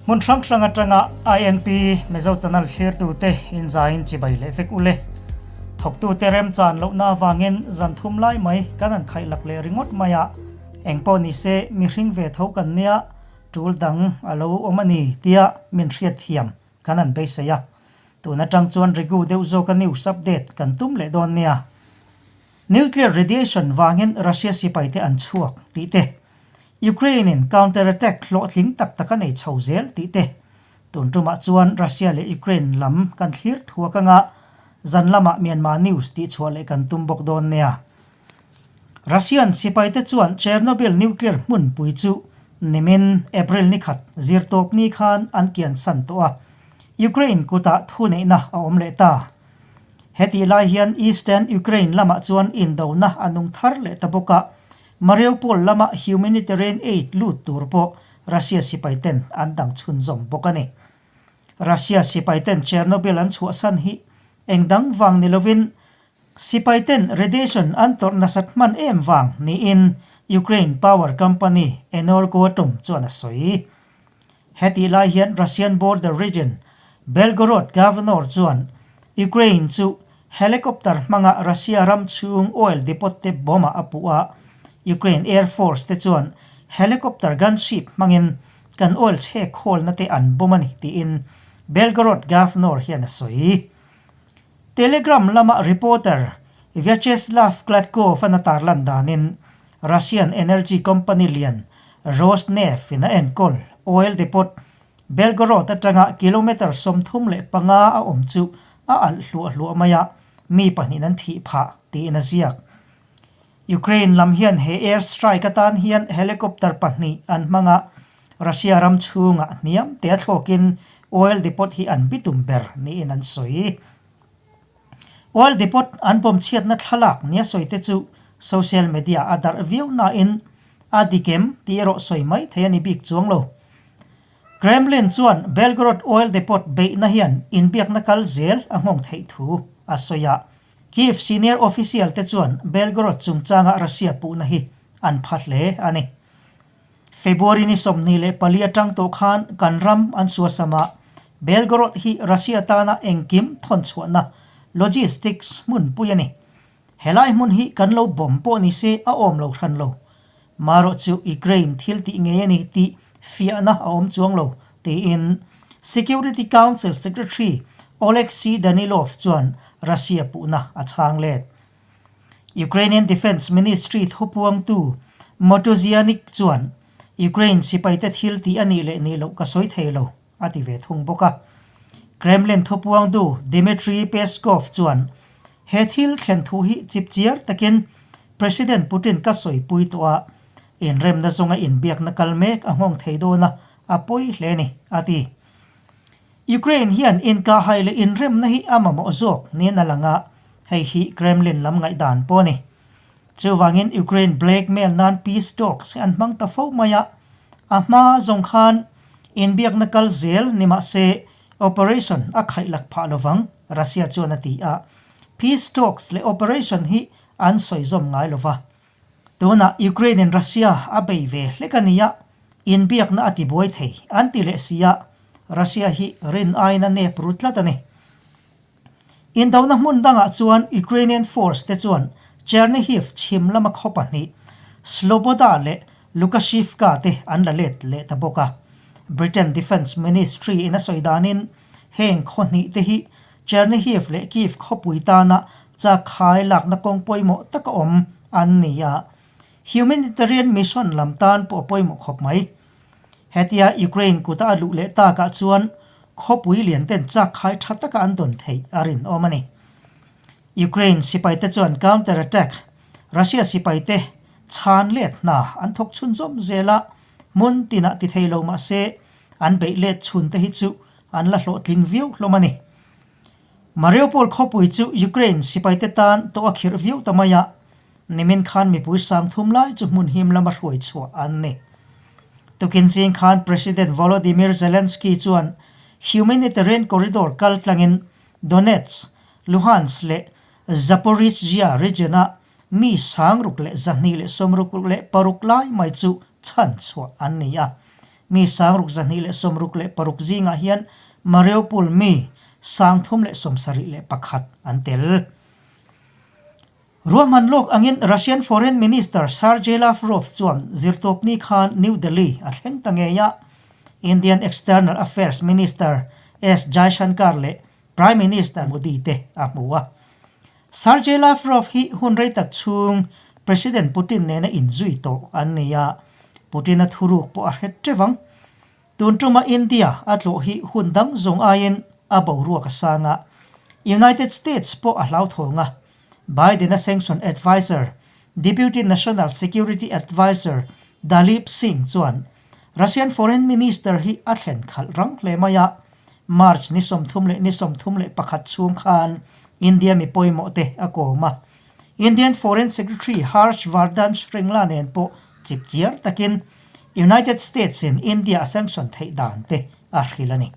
Hmun hrang hrang atanga INP Mizo Channel thlirtute inzaiin chibai leh vek ule. Thawktute remchan lohna avangin zan thum lai mai kan han khaih lak leh ringawt mai a, engpawh nise mihring ve tho kan nia tul dang a lo awm a ni tia min hriatthiam kan han beisei a. Tun atang chuan regu deuh zawka news update kan tum leh dawn nia. Nuclear radiation vangin Russia sipaite an chhuak tih te, Ukraine in counter attack hlawhtling tak tak a nei chho zel tih te, tun tumah chuan Russia leh Ukraine lam kan thlir thuak anga zan lamah Myanmar news tih chhuah leh kan tum bawk dawn nia. Russian sipaite chuan Chernobyl nuclear hmunpui chu nimin April ni khat zirtawp ni khan an kian san tawh a, Ukraine kutah thuneihna a awm leh ta. Hetih lai hian Eastern Ukraine lamah chuan indona a nung thar leh ta bawk a, Mariupol lama humanitarian aid lut tur pawh Russia sipaiten an dang chhunzawm bawk a ni. Russia sipaiten Chernobyl an chhuahsan hi eng dang vang ni lovin Sipaiten radiation an tawrh nasat hman em vang niin Ukraine power company Energoatom chuan a sawi. Hetih lai hian Russian border region Belgorod governor chuan Ukraine chu helicopter hmanga Russia ram chhung oil depot te bomb-ah a puh a, Ukraine air force te chuan helicopter gunship hmangin kan oil chhek khawlna te an bomb a ni tiin Belgorod governor hian a sawi. Telegram lama reporter Vyacheslav Gladkov-a'n a tarlan danin Russian energy company lian Rosneft-in a enkawl oil depot Belgorod atanga kilometre 35 a awm chu a alh hluah hluah mai a, mi pahnihin an thih phah tiin a ziak. Ukraine lam hian he air strike atan hian helicopter pahnih an hmang a, Russia ram chhungah hniam te a thlawkin oil depot hi an bitum ber niin an sawi. Oil depot an bawm chhiatna thlalak nia sawi te chu social media a darh viau nain a dik em tih erawh sawi mai thei a ni bik chuang lo. Kremlin chuan Belgorod oil depot beihna hian inbiakna kal zel a nghawng theih thu a sawi a. Kyiv senior official te chuan Belgorod chungchanga Russia puhna hi an pha hle a ni. February ni 24 atang tawh khan kan ram an suasam a, Belgorod hi Russia tana engkim thawn chhuahna logistics hmunpui a ni. Helai hmun hi kan lo bomb pawh ni se a awm lo hran lo. Marawh chu Ukraine thil tih ngei a ni tih fiahna a awm chuang lo, tiin Security Council Secretary Oleksiy Danilov chuan Russia puhna a chhang let. Ukrainian Defence Ministry thupuangtu Motuzyanyk chuan Ukraine sipaite thil tih a nih leh nih loh ka sawi thei lo, a ti ve thung bawk a. Kremlin thupuangtu Dmitry Peskov chuan he thil thlen thu hi chipchiar takin President Putin ka sawipui tawh a, inremna zawnga inbiakna kal mek a nghawng thei dawn a, a pawi hle ni, a ti. Ukraine hian inkahhai leh inremna hi a mamawh zawk niin a lang a, hei hi Kremlin lam ngaihdan pawh a ni. Chuvangin Ukraine blackmail nan peace talks hi an hmang ta fo mai a, a hma zawng khan inbiakna kal zel ni mah se operation a khaih lak phah lovang, Russia chuan a ti a. Peace talks leh operation hi an sawi zawm ngai lova. Tunah Ukraine in Russia a bei ve hlek a nia, inbiakna a tibuai thei an ti leh si a, Russia hi rin aiin a nep ru tlat a ni. Indona hmun dangah chuan Ukrainian force te chuan Chernihiv chhim lama khaw pahnih, Sloboda leh Lukashivka te an la let leh ta bawk a. Britain Defence Ministry in a sawi danin heng khaw hnih te hi Chernihiv leh Kyiv khawpui tana chakhai lakna kawng pawimawh taka awm an ni a, humanitarian mission lam tan pawh a pawimawh khawp mai. Hetia Ukraine kuta a luh leh takah chuan khawpui lian ten chakhai tha taka an dawn theih a rinawm a ni. Ukraine sipaite chuan counter attack, Russia sipaite chhan let hna an thawk chhunzawm zel a, hmun tinah ti thei lo mah se an beih let chhun te hi chu an la hlawhtling viau hlawm a ni. Mariupol khawpui chu Ukraine sipaite tan tawh a khirh viau ta mai a, nimin khan mipui sang thum lai chu hmun him lama hruai chhuah an ni. Tukin zing khan President Volodymyr Zelensky chuan humanitarian corridor kal tlangin Donetsk, Luhansk leh Zaporizhzhia region-a mi 626 lai mai chu chhan chhuah an ni a. Mi 6266 zingah hian Mariupol mi 371 an tel. Ruahman lawk angin Russian Foreign Minister Sergei Lavrov chuan zirtawpni khan New Delhi a thleng ta ngei a, Indian External Affairs Minister S Jaishankar leh Prime Minister Modi te a hmu a. Sergei Lavrov hi hun rei tak chhung President Putin nena inzui tawh an ni a, Putin-a thuruk pawh a hret teuh ang. Tun tuma India a tlawh hi hun dang zawng aiin a boruak a sang a, United States pawh a hlauthawng a. Biden-a sanction adviser, Deputy National Security Adviser Dalip Singh chuan Russian Foreign Minister hi a thlen khalh rang hle mai a, March ni 30 leh ni 31 chhung khan India mi pawimawh te a kawm a. Indian Foreign Secretary Harsh Vardhan Shringla nen pawh chipchiar takin United States in India a sanction theih dan te a hrilh a ni.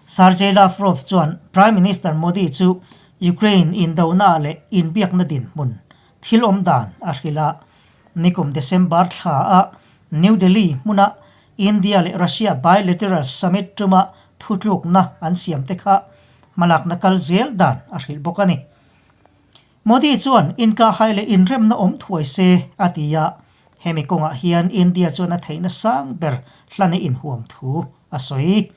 Sergei Lavrov chuan Prime Minister Modi chu Ukraine indona leh inbiakna dinhmun thil awm dan a hrilh a. Nikum December thla a New Delhi hmuna India leh Russia bilateral summit tuma thutlukna an siam te kha hmalakna kal zel dan a hrilh bawk a ni. Modi chuan inkahhai leh inremna awm thuai se a ti a, hemi kawngah hian India chuan a theihna sang ber hlana inhuam thu a sawi.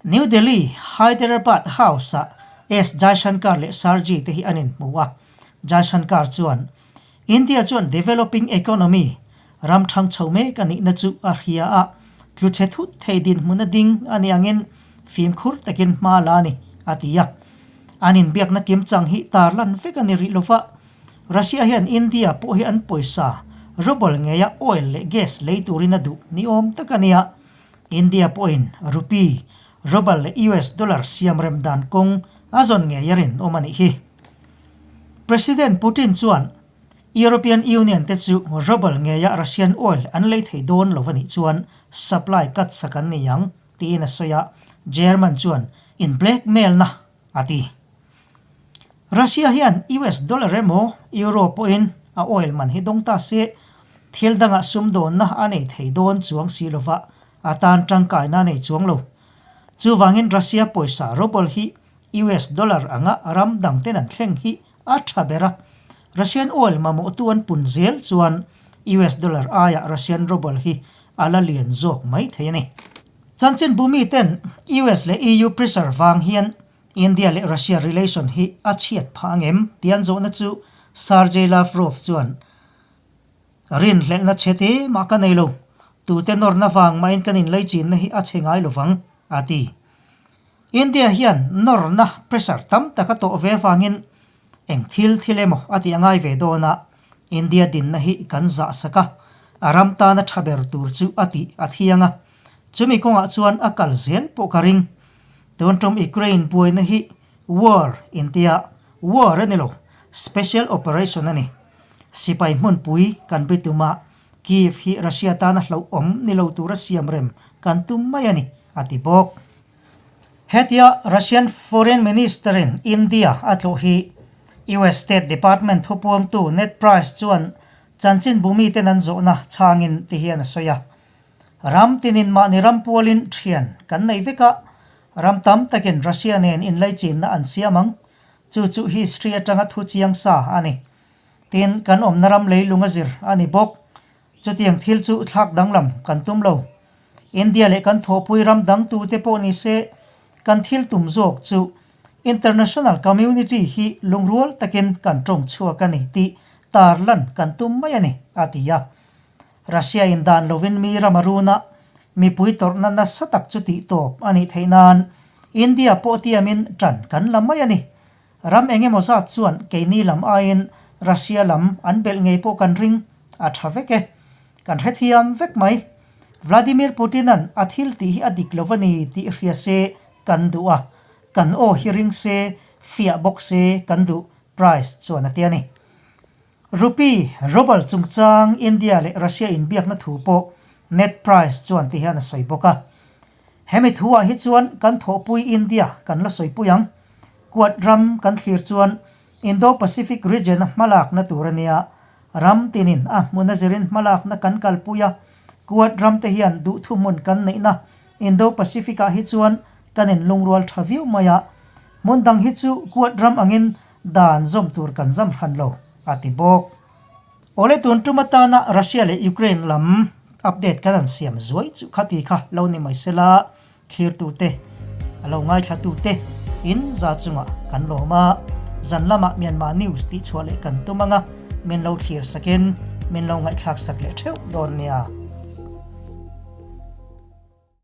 New Delhi, Hyderabad House-ah S Jaishankar leh Sarji te hi an inhmu a, Jaishankar chuan India chuan developing economy, ram thang chho mek a nihna chu a hria a, tlu chhe thut thei dinhmun a ding a ni angin fimkhur takin hma la a ni, a ti a. An inbiakna kimchang hi tarlan vek a ni rih lova, Russia hian India pawh hi an pawisa ruble ngeia oil leh gas lei turin a duh ni awm tak a nia. India pawhin rupee, ruble leh US dollar siam rem dan kawng a zawn ngei a rinawm a nih hi. President Putin chuan European Union te chu ruble ngeia Russian oil an lei thei dawn lo a nih chuan supply cut sak an ni ang tiin a sawi a, German chuan in blackmail na a ti. Russia hian US dollar emaw euro pawhin a oil man hi dawng ta se, thil dangah sumdawnna a nei thei dawn chuang si lova a tan tangkaina a nei chuang lo. Chuvangin Russia pawisa ruble hi US dollar anga ram dang ten an thleng hi a tha ber a, Russian oil mamawhtu an pun zel chuan US dollar aiah Russian ruble hi a la lian zawk mai thei a ni. Chanchinbu miten US leh EU pressure vang hian India leh Russia relation hi a chhiat phah angem tih an zawhna chu Sergei Lavrov chuan, Rinhlelhna chhe te mah ka nei lo, tute nawrna vang mahin kan inleichinna hi a chhe ngai lovang, a ti. India hian nawrna pressure tam tak a tawh ve vangin eng thil thil emaw a tih a ngai ve dawn a, India dinna hi kan zah sak a, a ram tana tha ber tur chu a tih a thiang a, chumi kawngah chuan a kal zel pawh ka ring. Tun tum Ukraine buaina hi war intia war a ni lo, special operation a ni. Sipai hmunpui kan bi tum a, Kyiv hi Russia tana hlauhawm ni lo tura siam rem kan tum mai a ni, a ti bawk. Hetia Russian Foreign Minister-in India a tlawh hi US State Department thupuangtu Ned Price chuan chanchinbu miten an zawhna chhangin ti hian a sawi a. Ram tinin mahni ram pualin thian kan nei vek a, ram tam takin Russia nen inlaichinna an siam ang. Chu chu history atanga thu chiang sa a ni. Tin, kan awmna ram leilung a zir a ni bawk. Chutiang thil chu thlak danglam kan tum lo. India leh kan thawhpui ram dang tute pawh ni se, kan thil tum zawk chu international community hi lungrual takin kan tawng chhuak a ni tih tarlan kan tum mai a ni, a ti a. Russia in dan lovin mi ram a run a, mipui tawrhna nasa tak chu tih tawp a nih theih nan India pawh tiamin tan kan la mai a ni. Ram eng emaw zat chuan keini lam aiin Russia lam an belh ngei pawh kan ring a tha vek e. Kan hrethiam vek mai. Vladimir Putin-a'n a thil tih hi a dik lo a ni tih hria se kan duh a, kan aw hi ring se, fiah bawk se kan duh, Price chuan a ti a ni. Rupee, Ruble chungchang India leh Russia inbiakna thu pawh Ned Price chuan ti hian a sawi bawk a. Hemi thuah hi chuan kan thawhpui India kan la sawipui ang. Quad ram kan thlir chuan Indo-Pacific region a hmalakna tur a nia. Ram tinin a hmun a zirin hmalakna kan kalpui a. Quad ram te hian duhthu hmun kan neihna Indo-Pacific ah hi chuan kan inlungrual tha viau mai a, hmun dang hi chu Quad ram angin dan zawm tur kan zam hran lo, a ti bawk. Awle tun tum atana Russia leh Ukraine lam update kan han siam zuai chu khati kha lo ni mai sela, thlirtute, a lo ngaithlatute in za chungah kan lawm a, zan lamah Myanmar news tih chhuah leh kan tum anga min lo thlir sakin min lo ngaihthlak sak leh theuh dawn nia.